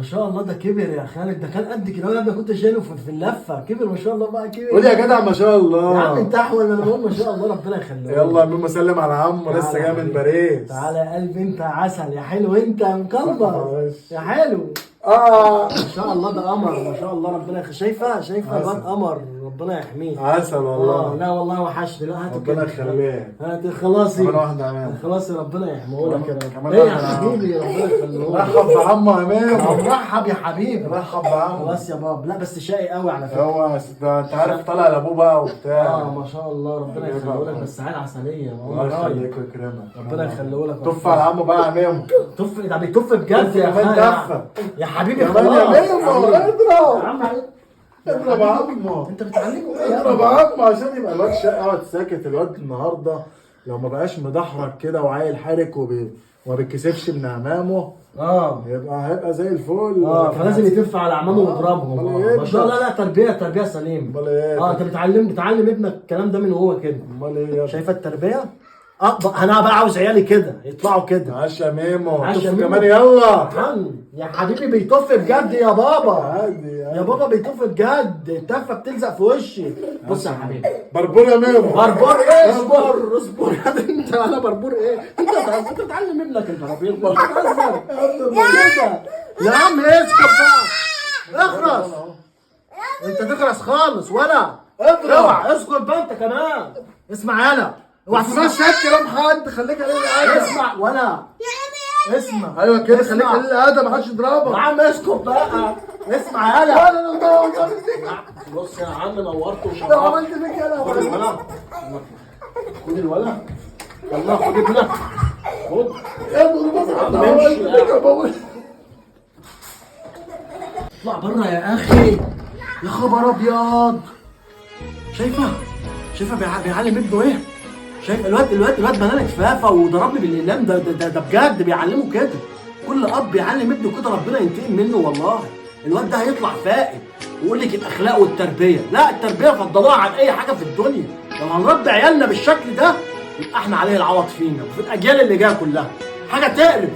ما شاء الله ده كبر يا خالد، ده كان قد كده يا ابني، كنت شايله في اللفة، كبر ما شاء الله بقى كبر. قول يا جدع ما شاء الله. يا عم انت احول، انا بقول ما شاء الله ربنا يخليه. يلا يا ميمو سلم على عمه، لسه جاي من باريس. تعالى يا قلبي انت عسل يا حلو، انت مكلبز يا حلو. ما شاء الله ده قمر ما شاء الله، ربنا يخليه. شايفه شايفه الواد قمر، ربنا يحميه. عسل والله. لا والله وحشني. لا هاتوا ربنا كده. يخليه. هات خلاص كمان واحدة يا عمام. خلاص ربنا يحميه لك يا رب. كمان ايه يا واحدة يا عم. حبيبي ربنا يخليه لك. رحب بعمه يا ميمو. رحب يا حبيبي، رحب بعمه. خلاص يا باب. لا بس شقي قوي على فكرة. هو انت عارف طالع لابوه بقى وبتاع. ما شاء الله ربنا يخليه لك، بس عيل عسلية. الله يخليك ويكرمك. ربنا يخليه لك. تف على عمه بقى يا ميمو. تف ده بيتف بجد يا كمان خالد. تفه. يا حبيبي كمان يا خلاص. ميمو. يا اضرب عم اضرب عمه. انت بتعلمه ايه؟ اضرب عمه عشان يبقى الواد شقي. اقعد ساكت. الواد النهارده لو ما بقاش مدحرج كده وعيل حرك وما بيتكسفش من عمامه هيبقى زي الفل. فلازم يتف على عمامه ويضربهم. أمال إيه ما شاء الله. لا تربيه، تربيه سليمة. امال ايه؟ انت بتعلم ابنك الكلام ده من وهو كده. امال ايه؟ شايفه التربية؟ انا بقى عاوز عيالي كده يطلعوا كده. عاش يا ميمو. عاش يا تف ميمو. كمان يلا. يا حبيبي بيطف بجد يا بابا. عادي يا بابا بيطف بجد، التفه بتلزق في وشي. بص يا حبيبي. بربور يا ميمو. بربور ايه؟ اصبر اصبر يا انت. انا بربور ايه؟ انت بتعلم ابنك البرابير. بتهزر كده يا عم. اسكت بقى، اخرس انت، تخرس خالص ولا اوعى. اسكت بقى انت كمان. اسمع يالا، اوعى ما تسمعش كلام حد، خليك قليل الادب. اسمع ولا اسمع. ايوه كده، خليك اسمع. قليل الادب، محدش يضربك. يا عم اسكت بقى، اسمع يالا. انا انا عملت فيك. بص يا عم نورت وشرفت. لو عملت فيك انا. خد الولا، خد الولا، يلا خد ابنك، خد. يا ابني بس انا عملت فيك يا بابا. اطلع بره يا اخي، يا خبر ابيض. شايفه شايفه بيعلم ابنه ايه؟ شايف الواد الواد الواد بنانا كفافه وضربني بالاقلام. ده ده ده بجد بيعلمه كده. كل اب بيعلم ابنه كده ربنا ينتقم منه والله. الواد ده هيطلع فائد ويقول لك الاخلاق والتربية. لا التربية فضلوها عن اي حاجة في الدنيا. لو هنربي عيالنا بالشكل ده يبقى احنا عليه العوض فينا وفي الاجيال اللي جاية كلها. حاجة تقرف.